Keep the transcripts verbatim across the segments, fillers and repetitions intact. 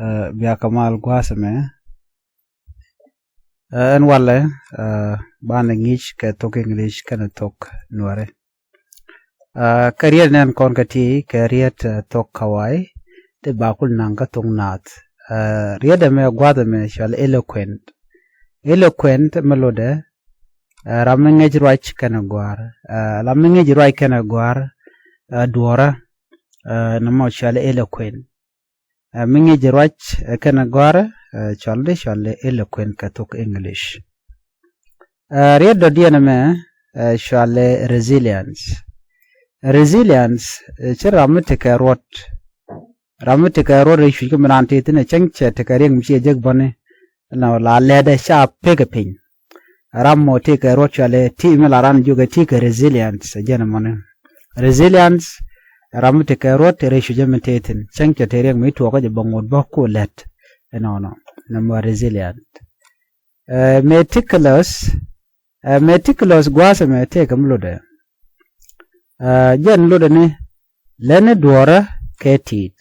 Ɛ, bia kɛ mal gua̱a̱th ɛmɛ. Ɛ, ɛn walɛ, ɛ, banɛ ŋi̱i̱c kɛ thok English kɛnɛ thok Nuäri. Ɛ, kɛ riet nɛn kɔn kɛ ti kɛ riet, ɛ, thok Kawai ti bakul naŋ kä thok Naath. Ɛ, riet ɛmɛ gua̱a̱th ɛmɛ cɔal eloquent. Eloquent mi lotdɛ, ɛ, ram mi ŋi̱i̱c ruac kɛnɛ gua̱a̱r. Ɛ, ram mi ŋi̱i̱c ruac kɛnɛ gua̱a̱r, ɛ, duɔ̱ɔ̱rä, ɛ, nɔmɔ cɔal eloquent. Ɛ, mi ŋi̱i̱c ruac, ɛ, kɛnɛ gua̱a̱r, ɛ, cɔal di cɔal eloquent kɛ thok English. Ɛ, riet dɔ̱diɛn ɛmɛ, ɛ, cɔal resilience. Resilience, ɛ, ci ram mi tekɛ ruɔt. Ram mi tekɛ ruɔt rɛy cuc kä mi raan tëë thi̱n ɛ cäŋ cɛ tekɛ riɛk mi ciɛ jek bäni. Ɛnɔ la lɛtdɛ ca pekɛ piny. Ram mɔ tëë kɛ ruɔt cɔalɛ ti mi la ran jiök ɛ ti kɛ resilience, ɛ jɛn ɛmɔni. Resilience, ram mi tekɛ ruɔt rɛy cuc kä mi tëë thi̱n cäŋ cɛ tekɛ riɛk mi tuɔɔkä jɛ bä ŋot bä ku lɛt. Ɛnɔnɔ nɔmɔ resilient. Ɛ, meticulous, ɛ, meticulous gua̱a̱th ɛmɛ tëë kɛ mi lotdɛ. Ɛ, jɛn lotdɛ ni lɛni duɔ̱ɔ̱rä kɛ ti̱i̱t.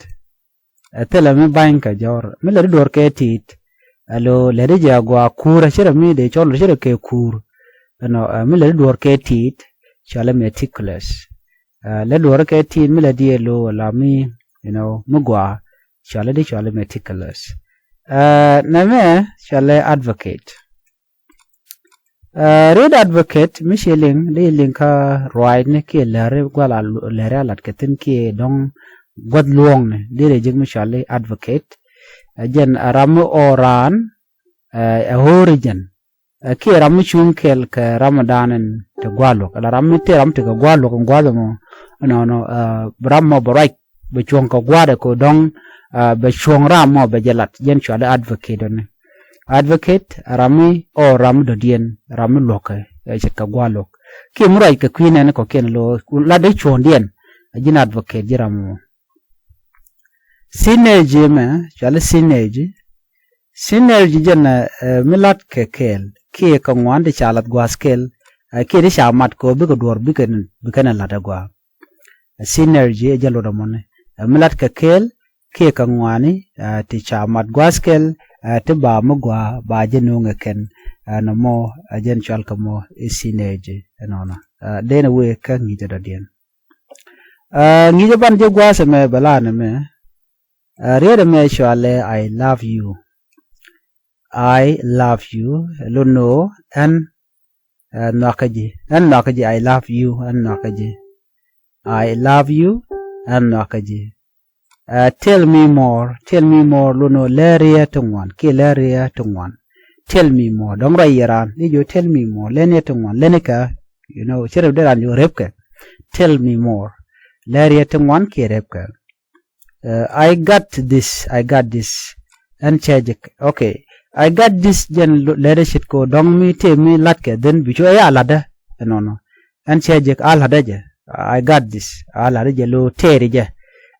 Ɛ, thilɛ mi ba̱ny kɛ jɔr mi lɛti duɔ̱ɔ̱r kɛ ti̱i̱t. Ɛ, lo lɛti jɛ a gɔaa kuur, a cirɛ mi dee cɔl, cirɛ kɛ kuur. Ɛnɔ, ɛ, mi lɛti duɔ̱ɔ̱r kɛ ti̱i̱t cɔalɛ meticulous. Ɛ, lɛ duɔ̱ɔ̱rä kɛ ti̱i̱t mi lɛ diɛ lo la mi, you know, mi gɔaa, cɔalɛ di cɔalɛ meticulous. Ɛ, nɛmɛ cɔalɛ advocate. Ɛ, riet advocate mi ci liŋ di liŋ kä ruaacni kiɛ lääri gua̱l a lu-, lääri a lat kɛ thi̱n kiɛ dɔ̱ŋ gua̱th luɔ̱ɔ̱ŋni di rɛ ji̱k mi cɔalɛ advocate. Ɛ, jɛn ɛ ram mi ɣɔw raan, ɛ, ɛ ɣööri jɛn. Ɛ, kiɛ ram mi cuŋ kɛɛl kɛ ram mi da̱a̱n ɛn te gua̱a̱r luɔ̱k, ala ram mi te ram tekɛ gua̱a̱r luɔ̱k ɛn gua̱a̱r ɛmɔ. Ɛnɔnɔ, ɛ, ram mɔ bɛ ruac bɛ cuɔ̱ŋ kɛ gua̱a̱r ɛ kɛ dɔ̱ŋ, ɛ, bɛ cuɔ̱ŋ ram mɔ bɛ jɛ lat, jɛn cɔalɛ advocate ɔni. Advocate ɛ ram mi ɣɔw ram mi dɔ̱diɛn, ram mi luɔ̱kɛ, ɛ, ce̱tkɛ gua̱a̱r luɔ̱k. Kiɛ mi ruac kɛ kui̱ nɛn kɔ̱kiɛn lo lat dee cuɔ̱ŋdiɛn, ɛ, ji̱n advocate ji̱ ram mɔ. Synergy mɛ, cɔalɛ synergy. Synergy jɛn ɛ, ɛ, mi lat kɛ kɛɛl kiɛ kɛ ŋuan ti ca lat gua̱a̱th kɛɛl, ɛ, kiɛ ti ca mat kɛ ɣöö bikɛ duɔ̱ɔ̱r bikɛ, bikɛ ni lat ɛ gua̱a̱. Ɛ, synergy ɛ jɛn lotdɛ mɔni. Ɛ, mi lat kɛ kɛɛl kiɛ kɛ ŋuani, ɛ, ti ca mat gua̱a̱th kɛɛl, ɛ, ti ba mi gɔaa ba jɛ nööŋɛ kɛn. Ɛ, nɔmɔ ɛ jɛn cɔal kɛ mɔ i̱ synergy. Ɛnɔnɔ, ɛ, dee ni wee kä ŋi̱i̱cä dɔ̱diɛn. Ɛ, ŋi̱i̱cä ban jɛ gua̱a̱th ɛmɛ bɛ la nɛmɛ. Ɛ, riet ɛmɛ cɔalɛ I love you. I love you. Lo nɔ ɛn, ɛ, nhɔakä ji̱. Ɛn nhɔakä ji̱, I love you. Ɛn nhɔakä ji̱. I love you. Ɛn nhɔakä ji̱. Ɛ, tell me more. Tell me more. Lo nɔ lɛr yɛ ti ŋuan kiɛ lɛr yɛ ti ŋuan. Tell me more. Dɔ̱ŋ ruac yɛ raan i̱ ji̱ tell me more. Lɛn yɛ ti ŋuan. Lɛn ikä, you know, ci rep dee raan ji̱ rep kɛ. Tell me more. Lɛr yɛ ti ŋuan kiɛ rep kɛ. Ɛ, I got this. I got this. Ɛn cä jek. Okay. I got this jɛn lo-, lɛr yɛ ce̱tkɛ ɣöö dɔ̱ŋ mi tëë mi latkɛ dhin bi cu ɛ a latdä. Ɛnɔnɔ. Ɛn cä jek a latdä jɛ. I got this. A latdä jɛ lo tɛɛri jɛ.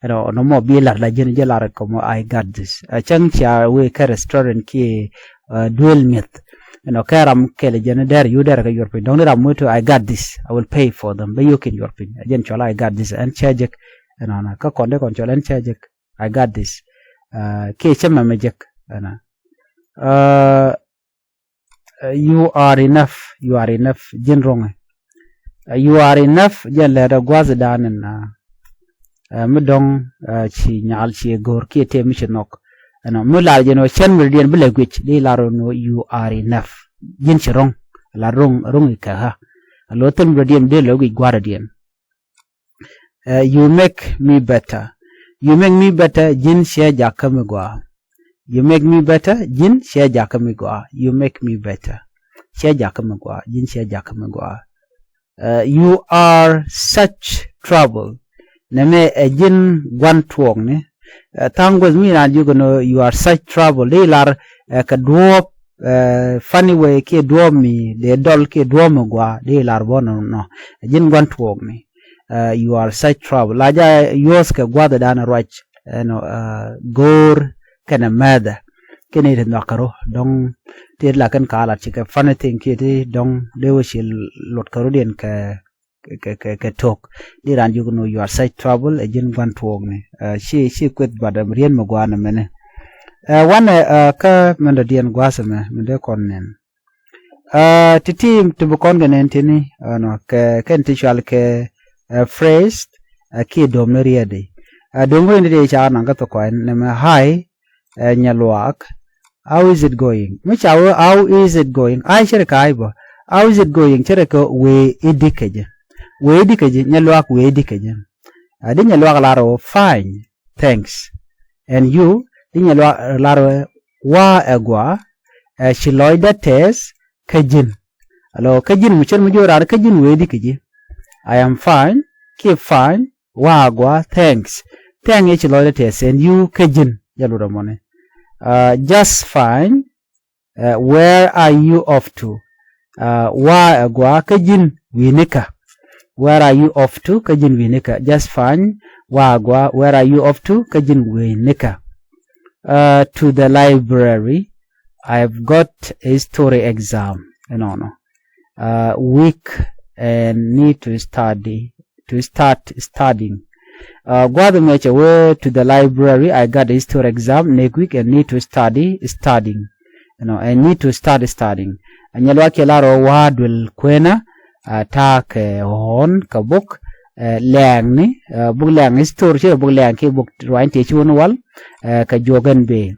Ɛnɔ, nɔmɔ bi lat la ji̱n jɛ lar kɛ mɔ I got this. Ɛ, cäŋ cia wee kɛ restaurant kiɛ, ɛ, duel mi̱eth. Ɛnɔ, kɛ ram kɛl jɛn dɛr yu dɛr kɛ yuɔr piny. Dɔ̱ŋ ni ram wee to I got this. I will pay for them. Bɛ yio̱k in yuɔr piny. Ɛ jɛn cɔal I got this. Ɛn cä jek. Ɛnɔnɔ. Kä kɔn dee kɔn cɔal ɛn cä jek. I got this. Ɛ, kiɛ cä mɛmɛ jek. Ɛnɔ. Ɛ, ɛ, you are enough. You are enough. Ji̱n ro̱ŋɛ. Ɛ, you are enough. Jɛn lɛt ɛ gua̱th dan ɛn, ɛ, ɛ, mi dɔ̱ŋ, ɛ, ci nyal ci go̱o̱r kiɛ tëë mi ci nhɔk. Ɛnɔ, mi lar jɛn ɔ cɛn mi rɔ̱diɛn bi lɛ guic, di lar ɔ nɔ you are enough. Ji̱n ci ro̱ŋ. Lar ro̱ŋ, ro̱ŋ ikɛ ɣä. Ɛ lo thil mi rɔ̱diɛn bi lɛ guic gua̱a̱r rɔ̱diɛn. Ɛ, you make me better. You make me better, ji̱n ciɛ jakä mi gɔaa. You make me better, ji̱n ciɛ jakä mi gɔaa. You make me better. Ciɛ jakä mi gɔaa, ji̱n ciɛ jakä mi gɔaa. Ɛ, you are such trouble. Nɛmɛ ɛ ji̱n gua̱n tuɔɔkni. Ɛ, tha̱a̱ŋ guäth mi raan jiök ɛn ɣöö you are such trouble. Di lar, ɛ, kɛ duɔ̱ɔ̱p, ɛ, funny way kiɛ duɔ̱ɔ̱p mi dee dɔl kiɛ duɔ̱ɔ̱p mi gɔaa. Di lar bä nɔ, nɔ. Ɛ ji̱n gua̱n tuɔɔkni. Ɛ, you are such trouble. La jɛ use kɛ gua̱thdan ruac. Ɛnɔ, ɛ, go̱o̱r kɛnɛ mɛthɛ. Kɛn i̱ ti nhɔakä rɔ dɔ̱ŋ ti la kɛn ka lat ci kɛ funny thing kiɛ ti dɔ̱ŋ dee wä ci luɔt kɛ rɔ̱diɛn kɛ, kɛ, kɛ, kɛ, kɛ tok. Di raan jiök nɔ you are such trouble, ɛ ji̱n gua̱n tuɔɔkni. Ɛ, ci, ci kueth bat ɛm riet mi gua̱a̱n ɛmɛnɛ. Ɛ wanɛ kä mɛn dɔ̱diɛn gua̱a̱th ɛmɛ mɛn dee kɔn nɛn. Ti ti ti bi kɔn kɛ nɛn tini ɛnɔ kɛ kɛn ti cual kɛ phrase kiɛ dom ni riɛdi. Dom kä in ti ti ca naŋ kä thok kɔn nɛmɛ, hi, ɛ nyɛ luaak. How is it going? Mi ca wee how is it going? Ai cɛ ri ka ai bä. How is it going? Cɛ ri kɛ wee i̱ di̱ kɛ jɛ. Wee i̱ di̱ kɛ jɛ, nyɛ luaak wee i̱ di̱ kɛ jɛ. Ɛ di nyɛ luaak lar wä fine, thanks. And you, di nyɛ luaak lar wä waa ɛ gua. Ɛ ci lɔcdä tɛth kä ji̱n. Alo kä ji̱n mi cɛ ri mi ji̱ wä rar kä ji̱n wee i̱ di̱ kɛ jɛ. I am fine, keep fine, waa gua, thanks. Thanks i̱ ci lɔcdä tɛth, and you kä ji̱n jɛ lurɛ mɔni. Just fine. Where are you off to? Waa ɛ gua kä ji̱n wi̱i̱ nikä. Where are you off to kä ji̱n wi̱i̱ nikä? Just fine. Waa ɛ gua, where are you off to kä ji̱n wi̱i̱ nikä? To the library. I've got a history exam. Ɛnɔnɔ. Week and need to study, to start studying. Gua̱a̱th ɛmɛ cɛ wee to the library, I got a history exam next week and need to study studying. You know, and need to start studying. Ɛ nyɛ luaak kiɛ lar ɔ waa duel kuenä. Ta̱a̱ kɛ ɣɔ̱ɔ̱n kɛ buk lɛɛŋni, buk lɛɛŋ history ci buk lɛɛŋ kiɛ buk ruany tëë ci wun wal. Kɛ juɔk ɛn bee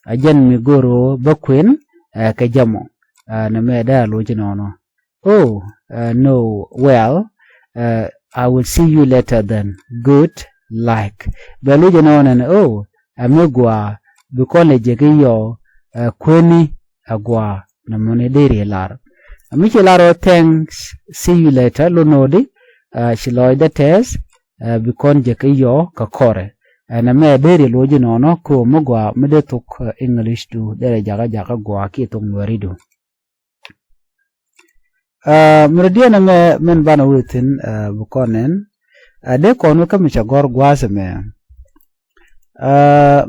a jɛn mi go̱r ɣöö bä kuen kɛ jɛ mɔ. Nɛmɛ dee a lo̱c inɔnɔ. Oh, no, well, I will see you later then. Good luck. Bɛ lo̱c inɔnɔ ɛn oh, ɛ mi gua bi kɔn lɛ jɛ ki yɔ. Kueni ɛ gua nɛ muni deri lar. Ɛ mi ci lar ɔ thanks, see you later, lo nodi. Ci lɔcdä tɛth bi kɔn jɛ ki yɔ kɛ kɔrɛ. Ɛn ɛmɛ deri lo̱c inɔnɔ ko mi gua mi dee thok English du derɛ jakä jakä gua kiɛ thok Nuɛri du. Mɛ rɔ diɛn ɛmɛ mɛn banɛ wee thi̱n bi kɔn nɛn. Dee kɔn wee kä mi cɛ gɔ̱r gua̱a̱th ɛmɛ.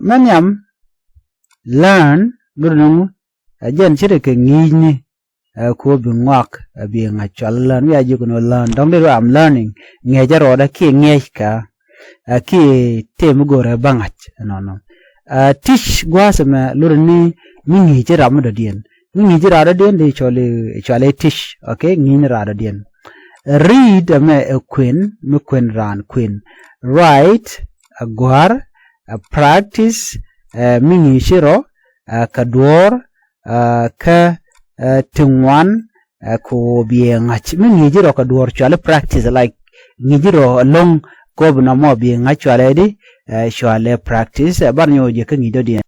Mɛ nhiam learn mi rɔ nɔŋ ɛ jɛn ce̱tkɛ ŋi̱i̱cni. Ɛ ko bi ŋɔak ɛ bi ŋa̱c cual learn wi̱i̱ a ji̱ kɛ nɔ learn dɔ̱ŋ dee ru am learning. Ŋi̱eecä rɔɔdɛ kiɛ ŋi̱eeckɛ. Kiɛ tëë mi go̱rɛ bä ŋa̱c ɛnɔnɔ. Teach gua̱a̱th ɛmɛ lurɛ ni mi ŋi̱i̱ci ram mi dɔ̱diɛn. Mi ŋi̱i̱ci ram dɔ̱diɛn dee cɔl i̱ cɔal i̱ teach, okay? Ŋi̱i̱cni ram dɔ̱diɛn. Read ɛmɛ ɛ kuen, mi kuen raan kuen. Write ɛ gua̱a̱r. Practice mi ŋi̱i̱ci rɔ kɛ duɔ̱ɔ̱r. Kä ti ŋuan kɛ ɣöö biɛ ŋa̱c mi ŋi̱i̱ci rɔ kɛ duɔ̱ɔ̱r cuali practice, like ŋi̱i̱ci rɔ ɛlɔ̱ŋ kɛ ɣöö bi nɔmɔ biɛ ŋa̱c cuali di. Cuali practice ɛ bar nyɔk jɛ kä ŋi̱i̱c dɔ̱diɛn.